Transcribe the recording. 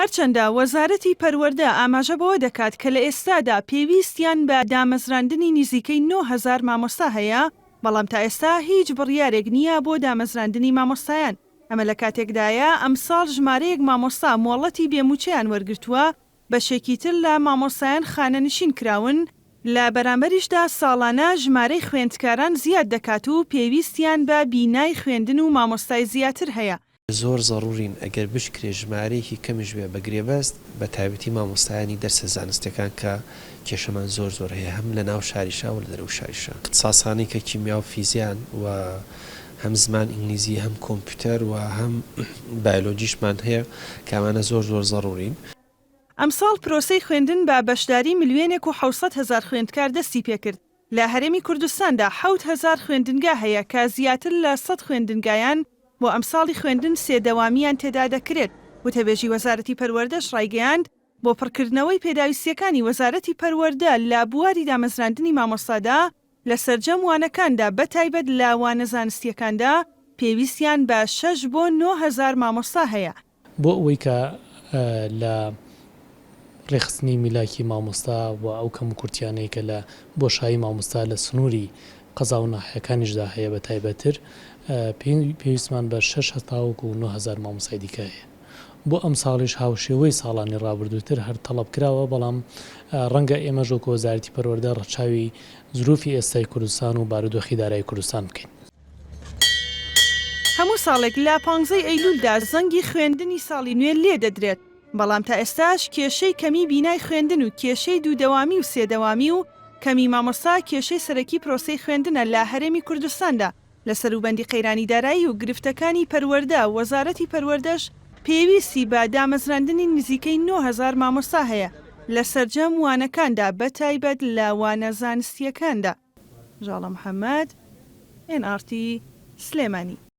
هەرچەندە وەزارەتی پەروەردە ئاماژە بەوە دەکات کە لە ئێستادا پێویستیان بە دامەزراندنی نزیکەی 9000 مامۆستا هەیە، بەڵام تا ئێستا هیچ بڕیارێک نییە بۆ دامەزراندنی مامۆستایان. ئەمە لە کاتێکدایە ئەمساڵ ژمارەیەک مامۆستا مۆڵەتی بێ مووچەیان وەرگرتووە، بەشێکی تر لە مامۆستایان خانەنشین کراون، لە بەرامبەریشدا ساڵانە ژمارەی خوێندکاران زیاد دەکات و پێویستیان بە بینای خوێندن و مامۆستای زیاتر هەیە. زۆر زەڕوورین ئەگەر بشکرێ ژمارەیەکی کەمیش بێ بە گرێبەست، بە تایبەتی مامۆستایانی دەرسە زانستیەکان کە کێشەمان زۆر زۆر هەیە هەم لە ناو شاریشا و لە دەرەوەی شاریشا. ئیختساسانەی کە کیمیا و فیزیان و هەم زمان ئینگلیزی هەم کۆمپیوتەر و هەم بایۆلۆجیشمان هەیە کە ئەمانە زۆر زۆر زەڕوورین. ئەمساڵ پرۆسەی خوێندن بە بەشداری ملیۆنێک و 700 هەزار خوێندکار دەستی پێکرد، لە هەرێمی کوردستاندا 7000 خوێندنگا هەیە کە زیاتر لە سەد خوێندنگایان بۆ ئەمساڵی خوێندن سێ دەوامیان تێدا دەکرێت، وتەبێژی وەزارەتی پەروەردەش ڕایگەیاند، بۆ پڕکردنەوەی پێداویستییەکانی وەزارەتی پەروەردە لە بواری دامەزراندنی مامۆستادا لە سەرجەم وانەکاندا بە تایبەت لە وانە زانستییەکاندا پێویستیان بە شەش بۆ 9000 مامۆستا هەیە. بۆ ئەوەی کە لە ڕێکخستنی میلاکی مامۆستا و ئەو کەموکورتیانەی کە لە بۆشایی مامۆستا لە سنووری قەزا و ناحیەکانیشدا هەیە بە تایبەتتر پێویستمان بە شەش هەتاوەکو 9000 مامۆستای دیکە هەیە. بۆ ئەمساڵیش هاوشێوەی ساڵانی ڕابردووتر هەر تەڵەب کراوە، بەڵام ڕەنگە ئێمەش وەکو وەزارەتی پەروەردە ڕەچاوی زروفی ئێستای کوردستان و بارودۆخی دارایی کوردستان بکەین. هەموو ساڵێک لە پانزەی ئەیلولدا زەنگی خوێندنی ساڵی نوێ لێدەدرێت، بەڵام تا ئێستاش کێشەی کەمی بینای خوێندن و کێشەی دوو دەوامی و سێ دەوامی و کەمی مامۆستا کێشەی سەرەکی پرۆسەی خوێندنە لە هەرێمی کوردستاندا. لە سەروبەندی قەیرانی دارایی و گرفتەکانی پەروەردە، وەزارەتی پەروەردەش پێویستی بە دامەزراندنی نزیکەی 9000 مامۆستا هەیە لە سەرجەم وانەکاندا بەتایبەت لە وانە زانستییەکاندا. ژاڵە محەمەد، ئێن ئاڕ تی، سلێمانی.